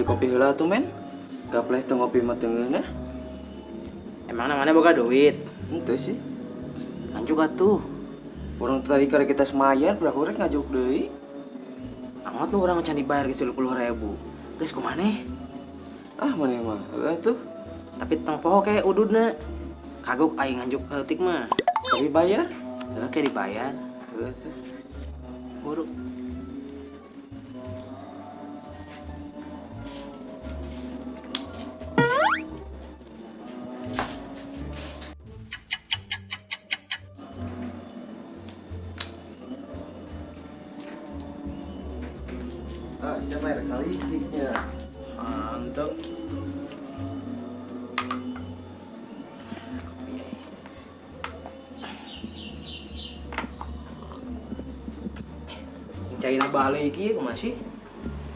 Beli kopi heula atuh men. Gapleh teu ngopi mah teu ngeunah. Emang namanya boga duit? Henteu sih. Anjuk atuh. Urang tadi karek kita semayar, berapa urang ngajuk deui. Amat lu urang can dibayar geus 20.000. Geus kumaneh? Ah maneh mah heueuh atuh. Tapi tong poho ke ududna. Kagok aing nganjuk leutik mah. Tapi bayar? Heueuh ke dibayar. Heueuh atuh. Buru. Ah, siapa yang kali ciknya? Mantap. Caina balik ieu kumaha sih?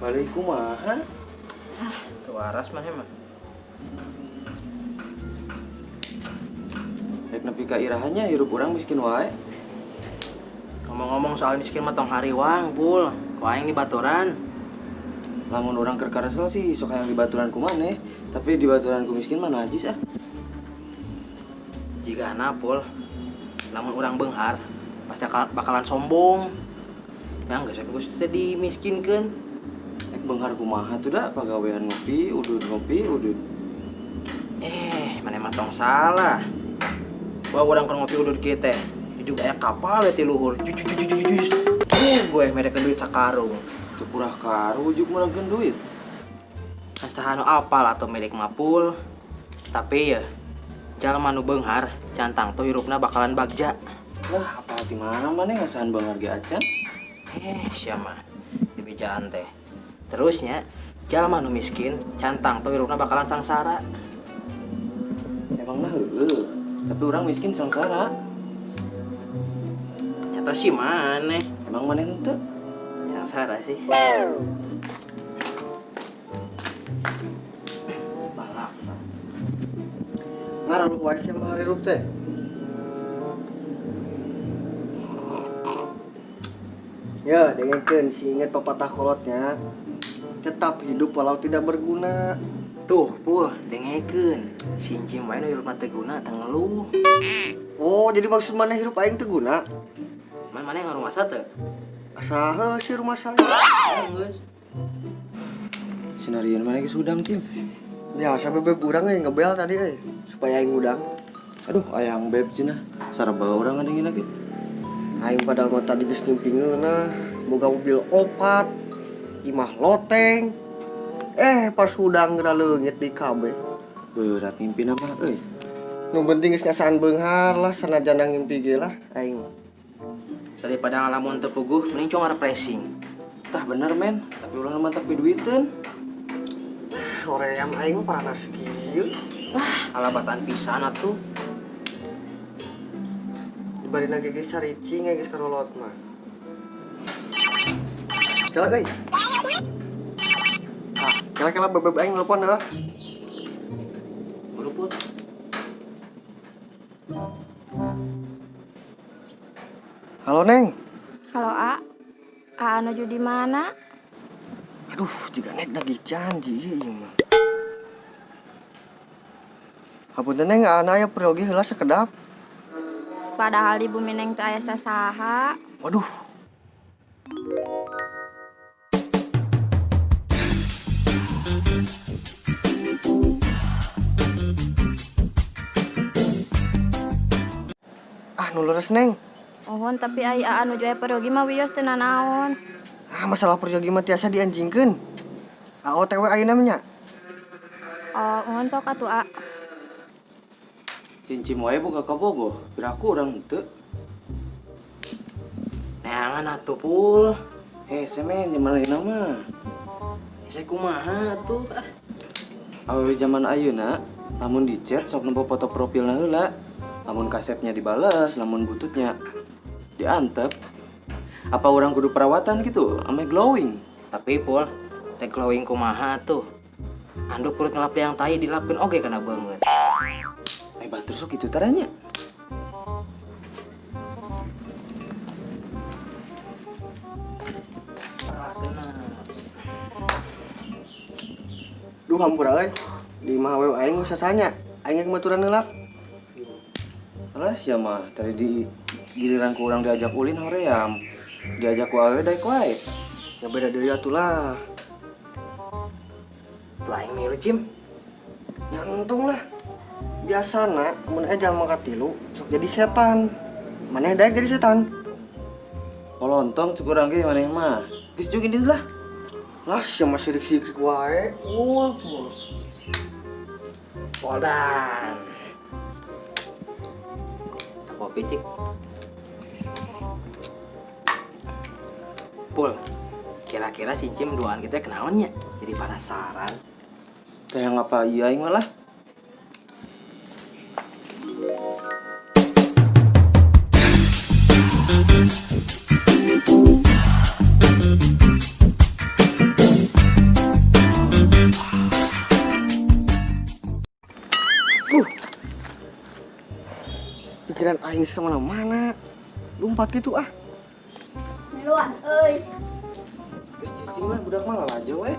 Balik kumaha? Ah, teu waras mah emang. Rek nepi ka irahanya hirup urang miskin wae. Ngomong-ngomong soal miskin mah tong hariwang, Pul. Ku aing dibaturan. Lamun urang keur karesel sih sok hayang dibaturan ku maneh, tapi dibaturan ku miskin mah najis ah. Jigana, Pul. Lamun urang beunghar pasti bakalan sombong. Yang geus we geus teh dimiskinkeun. Ek beunghar kumaha tuh da pagawean ngopi, udud ngopi, udud. Maneh mah tong salah. Wah, urang keur ngopi udud kieu teh. Juga aya kapal we ti luhur. Jujujujujujus. Gue merekeun duit sakarung. Teu kurah karu ujuk merekeun duit. Kan saha nu apal atau milik mapul. Tapi ya jalma nu beunghar cantang tuh hirupna bakalan bagja. Lah, apa di mana maneh ngasahan beunghar ge acan? Sia mah dibejaan teh. Terusnya jalma nu miskin cantang tuh hirupna bakalan sangsara. Emang mah heueuh, tapi urang miskin sangsara. Nyata sih maneh. Emang maneh henteu? Sangsara sih. Balap. Ngaran wae sia mah hirup teh. Ya, dengekeun si inget pepatah kolotnya. Tetap hidup walau tidak berguna. Tuh, Pul, dengekeun. Si encim wae nu hirupna teu guna teu ngeluh. Oh, jadi maksud maneh hirup aing teu guna? Man maneh ngarumasa teu? Asa heuh si rumah saya. Geus. Sinarian maneh geus hudang, Cim. Biasa bebeb urang euy ngebel tadi euy supaya aing hudang. Aduh, ayang beb cenah. Saraba urang ngadengin lagi. Aing padahal mah tadi geus ngimpi ngeunah, boga mobil opat, imah loteng. Pas hudang geura leungit di KB. Berat ngimpi mah euy. Nu penting geus ngasaan beunghar lah sanajan ngimpi ge lah aing. Daripada ngalamun teu puguh, mending cuma refreshing. Tah bener men, tapi ulah mantap duiteun. Hoream aing mah paranas kieu. Wah, alabatan pisan atuh. Dibarina ge geus caricing geus karolot mah. Kela euy. Ah, kela-kela bebeb aing nelpon heuh. Buru pun. Halo Neng. Halo A. A nuju di mana? Aduh, jiga nek lagi janji ieu mah. Hapunten Neng, ana aya peryogi heula sakedap. Padahal di bumi Neng teu aya sasaha. Waduh. Ah, nu leres Neng. Mohon tapi ai aa nuju aya peryogi mah wios teu nanaon. Ah, masalah peryogi mah tiasa dianjingkeun. AOTW ayeuna mah nya. Oh, mohon sok atuh A. Cincim wae boga kabogoh, piraku urang henteu. Neangan atuh Pul. Hese men jaman ayeuna mah. Hese kumaha atuh? Awewe jaman ayeuna lamun di chat sok nempo foto profilna heula. Lamun kasepnya dibales, lamun bututnya diantep. Apa orang kudu perawatan gitu, ame glowing. Tapi Pul, rek glowing kumaha tuh? Anduk kulit ngelap yang tai dilapin oge kana beungeut. Batur sok kitu taranya. Duh hampura euy. Di imah awewe aing geus sasanya. Aing ge maturan heula. Alah sia mah tadi di giliran ku urang diajak ulin hoream. Diajak ku awewe daek wae. Ya beda deui atuh lah. Tuh aing milu Cim. Nyantung lah. Biasana mun aya jalma katilu sok jadi setan. Maneh daek jadi setan. Kolontong cek urang ge maneh mah. Geus jugin din lah. Lah sia mah sirik-sirik wae. Ul. Poldan. Kopi cik. Pul, kira-kira si Cim duaan kita kenaonnya? Jadi penasaran. Teh yang apa iya aing mah lah. Pikiran aing geus kemana-mana. Lompat gitu ah. Miluan euy. Geus cicing lah budak mah lalajo we.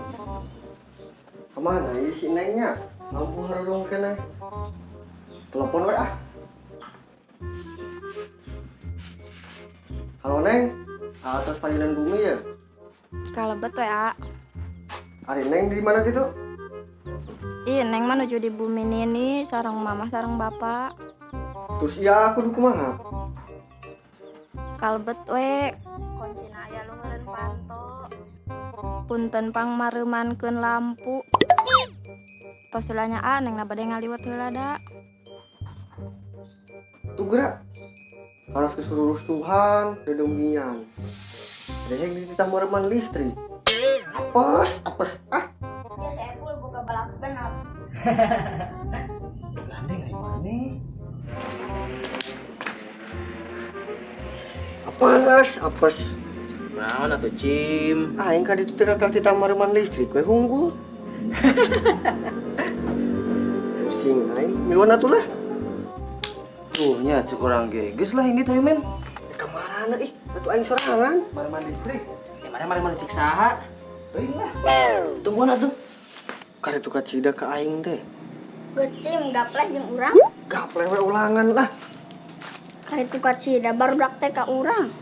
Kemana ya si Nengnya? Lampu harurung keneh. Telepon we ah. Halo Neng, atas panggilan bumi ya? Kalebet we A. Ari Neng di mana gitu? Ih, Neng mah nuju di bumi nini sareng mama sareng bapak. Terus iya aku kumaha? Kalebet we. Kuncina aya luhureun panto. Punten pang mareumankeun lampu. Tos heula nya A, Neng na bade ngaliwet heula da. Tuh gerak. Harus keseluruhan dedumian. Ada yang dititah mareuman listrik. Apes, apes ah. Ya Saiful buka balak genap. Gandeng aing maneh. Apes, apes. Naon atuh Cim? Aing ka ditu teh kakak titah mareuman listrik we hunggul. Pusing aing, miluan atuh lah. Tuh nya cek urang ge. Geus lah ini teh men. Kamarana ih, atuh aing sorangan. Mareuman listrik. Ya mana mana cek saha? Teuing lah. Tungguan atuh. Kari tuh kacida ka aing teh. Gecim gapleh jeung urang. Gapleh we ulangan lah. Kari tuh kacida barudak teh ka urang.